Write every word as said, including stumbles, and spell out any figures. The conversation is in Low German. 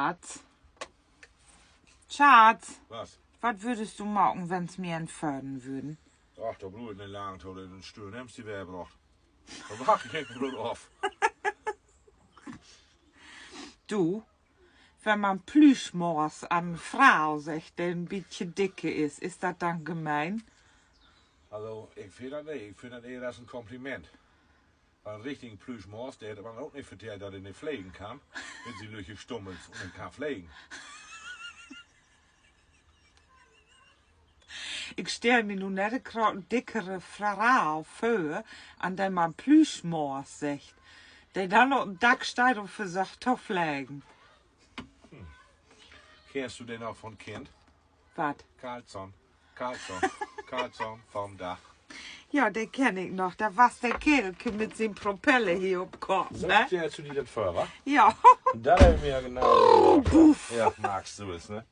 Schatz. Schatz, wat würdest du maken, wenn s' mi entföhren würden? Ach, dor bruuk ik nich lang to, denn stüll, nimmst di weer, brocht. Dor wacht ik bloot af. Du, wenn man Plüschmors an en Frau seggt, de en bietje dicker is, is dat denn gemeen? Also, ik finn dat nich. Ik finn dat ehr as en Kompliment. Wiel en richtigen Plüschmors, de hett man ok nich vertellt, dat he nich flegen kann, mit sien lüttje Stummels un he kann flegen. Ik stell mi nu nett graad en dickere Frau vör, an de man Plüschmors seggt, de denn op 'n Dack steiht un versöcht to flegen. Kennst du den noch von Kind? Wat? Karlsson. Karlsson. Karlsson vom Dach. Ja, de kenn ik noch. Dat was de Keerlke mit sien Propeller hier op Kopp, ne? Stellst du di dat vör, wa? Ja. Un dat heff ik mi ja genau. Buff. Ja, magst du es, ne?